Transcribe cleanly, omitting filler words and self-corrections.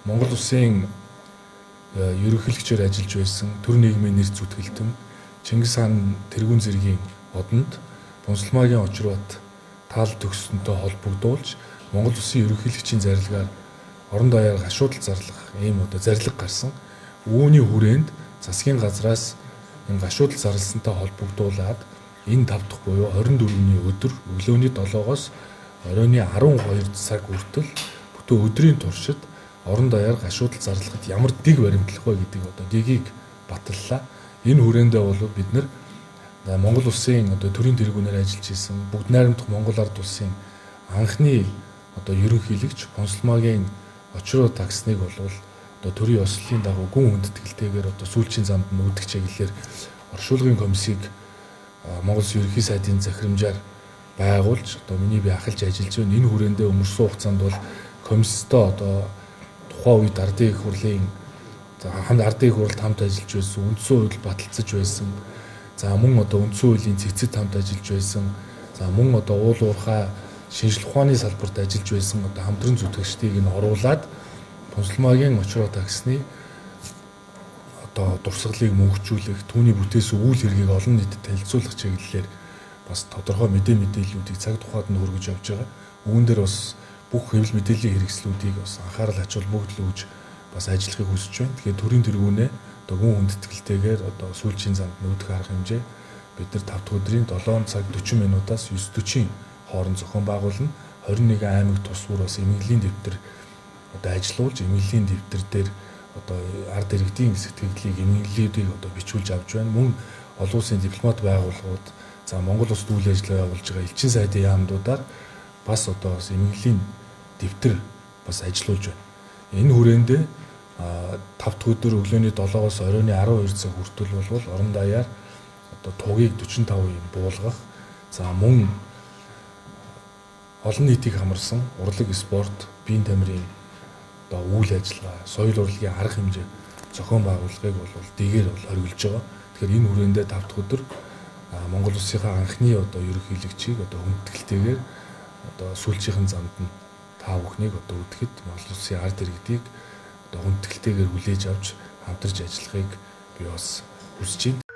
Монгол улсын ерөнхийлөгчөөр ажиллаж байсан төр нийгмийн нэр зүтгэлтэн Чингис хаан тэргүүн зэргийн одонд Бунсалмаагийн Очирбат таал төгссөнтэй холбогдуулж Монгол улсын ерөнхийлөгчийн зарилгаар орон даяар гашуудал зарлах ийм одоо зарлиг гарсан. Үүний хүрээнд засгийн газраас энэ гашуудал зарласантай холбогдуулаад энэ 5 дахь буюу 24-ний өдөр өглөөний 7-оос оройн 12 цаг хүртэл бүтэн өдрийн туршид орон даяар гашуудал зарлахад ямар дэг баримтлах вэ гэдэг одоо дегийг баталлаа. Энэ хүрээндээ бол бид нар Монгол улсын одоо төрийн тэргүүнээр ажиллаж исэн бүгд найрамдах Монгол ард улсын анхны одоо ерөнхийлөгч Бунсалмаагийн Очироо таксныг бол одоо төрийн ёслолын дагуу гүн хүндэтгэлтэйгээр одоо сүүлчийн замд нүүдэх чиглэлээр оршуулгын комиссийг Монгол Улсын ерөнхий сайдын захирамжаар байгуулж одоо миний би ахалж ажиллаж байна. Энэ хүрээндээ өнгөрсөн хугацаанд бол комисстой одоо тухайн үед ардын их хурлын хамт ардын их хурлд хамт ажиллаж байсан, үндсэн хууль баталцаж байсан. За мөн одоо үндсэн хуулийн цэгцэд хамт ажиллаж байсан. За мөн одоо уул уурхай шинжлэх ухааны салбарт ажиллаж байсан одоо хамтран зүтгэгчдийг нь оруулаад Бунсалмаагийн Очироо таксны одоо дурсгалыг мөнхжүүлэх, түүний бүтээсэн үйл хэргийг олон нийтэд танилцуулах чиглэлээр бас тодорхой мэдээллүүдийг цаг тухайд нь хүргэж явж байгаа. Үүн дээр бас бүх хэвлэл мэдээллийн хэрэгслүүдийг бас анхаарал ач холбогдол өгж бас ажиллахыг хүсэж байна. Тэгэхээр төрийн тэргүүнээ одоо гүн хүндэтгэлтэйгээр одоо сүүлчийн замд нүүдэх арга хэмжээ бид нар 5 дахь өдрийн 7 цаг 40 минутаас 9:40-ийн хооронд зохион байгуулна. 21 аймаг тус бүр бас эмнэлгийн дэвтэр одоо ажилуулж эмнэлгийн дэвтэр дээр одоо ард иргэдийн сэтгэлдлийг эмнэлгүүдийг одоо бичүүлж авч байна. Мөн олон улсын дипломат байгууллагууд, за Монгол улсад үйл ажиллагаа явуулж байгаа элчин сайдын яамдуудаар бас одоо бас эмнэлгийн дэвтэр бас ажилуулж байна. Энэ хүрээндээ 5 дахь өдөр өглөөний 7-оос оройн 12 цаг хүртэл болвол орон даяар одоо тугийг 45 юм буулгах, за мөн олон нийтийг хамарсан урлаг, спорт, биеийн тамирын одоо үйл ажиллагаа, соёл урлагийн арга хэмжээ зохион байгуулахыг бол дэгээр бол хориглож байгаа. Тэгэхээр энэ хүрээндээ 5 дахь өдөр Монгол улсынхаа анхны одоо ерөнхийлөгчийг одоо хүндэтгэлтэйгээр одоо сүүлчийнхэн замд нь та бүхнийг одоо үдэхэд Монгол улсын ард иргэдийг одоо хүндэтгэлтэйгээр хүлээж авч хамтарч ажиллахыг би бас хүсэж байна.